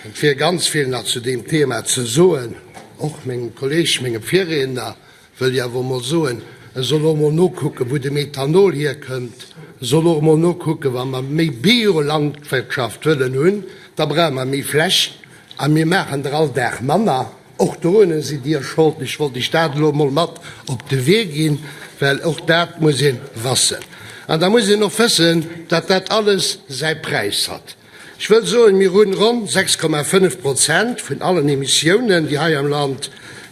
Et wier ganz vill nach zu deem Thema ze soen. Och mengem Kolleeg, mengem Virriedner wëll ech awer emol soen, e soll och emol nokucken, wou de Methanol hierkënnt. E soll och emol nokucken, wa mer méi Biolandwirtschaft wëllen hunn, da brauche mer méi Fläch a mir maachen der all Dag manner. Och dorunner sidd Dir Schold. Ech wollt Iech dat elo emol mat op de Wee ginn, well och dat muss ee wassen. An da muss een och wëssen, datt dat alles säi Präis hat. Ech wëll soen, mir hunn ronn 6,5 Prozent vun allen Emissiounen, déi hei am Land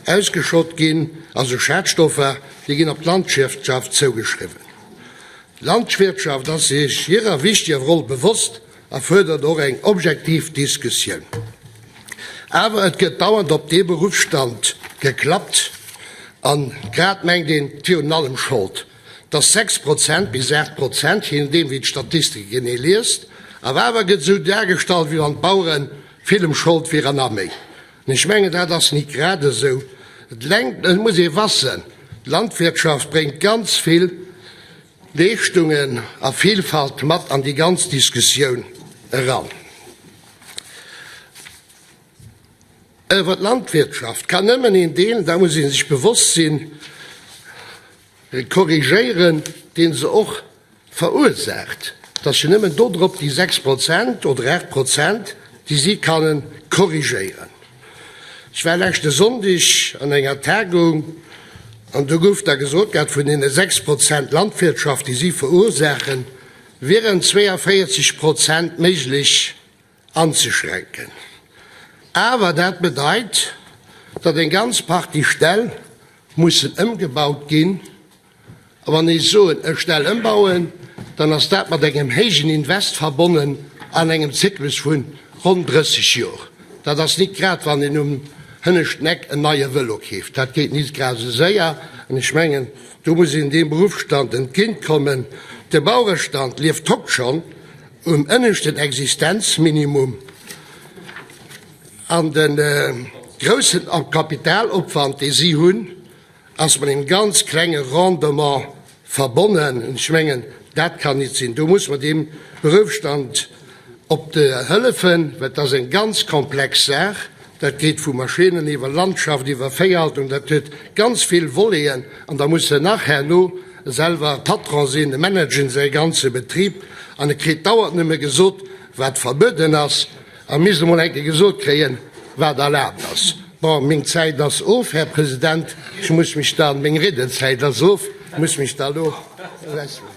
ausgeschott ginn, also Schadstoffer, déi ginn op d'Landwirtschaft zougeschriwwen. D'Landwirtschaft ass sech hirer wichteger Roll bewosst a fuerdert och eng objektiv Diskussioun. Awer et gëtt dauernd op dee Beruffsstand geklappt an grad mengt een, et wier un allem Schold. 't ass 6 Prozent bis 8 Prozent, je nodeem wéi d'Statistike genee liest. Awer awer gëtt esou dargestallt, wéi wann d'Bauere villem Schold wieren a méi. An ech mengen, dat ass nit grad esou. Et lenkt, et muss ee wassen, d'Landwirtschaft bréngt ganz vill Leeschtungen a Vielfalt mat an déi ganz Diskussioun eran. Iwwer d'Landwirtschaft kann nëmmen een Deel, dat muss ee sech bewosst sinn, korrigéieren, dee se och verursaacht. Et ass jo nëmmen dodrop déi 6 Prozent oder 8 Prozent, déi si kanne korrigéieren. Ech war leschte Sonndeg an enger Tagung an do gouf da gesot gehat, vun deene 6 Prozent Landwirtschaft, déi si verursaachen, wieren 42 Prozent méiglech anzeschränken. Awer dat bedeit, datt eng ganz Partie Ställ mussen ëmgebaut ginn. A wann ech soen, e Stall ëmbauen, dann ass dat mat engem héijen Invest verbonnen an engem Zyklus vu ronn 30 Jor. Dat ass nit grad, wann een um hënneschten Eck en neie Vëlo keeft. Dat geet nit grad esou séier. An ech mengen, do muss een deem Beruffsstand entgéintkommen. De Bauerestand lieft hokt schonn um ënneschten Existenzminimum an de groussen Kapitalopwand, dee si hunn, ass mat engem ganz klenge Rendement verbonnen. An ech mengen, dat kann nit sinn. Do muss mer deem Beruffsstand op de hëllefen, well et ass eng ganz komplex Saach. Dat geet vu Maschinen iwwer Landschaft, iwwer Véihaltung, dat huet ganz vill Voleten. An da muss en nach herno selwer Patron sinn, e managen säi ganze Betrib an e kritt dauernd nëmme gesot, wat verbueden ass, a misst emol eng Kéier gesot kréien, wat erlaabt ass. Bon, meng Zäit ass of, Här President, ech muss mech dann, meng Riedezäit ass of, muss mech da elo ewechmaachen.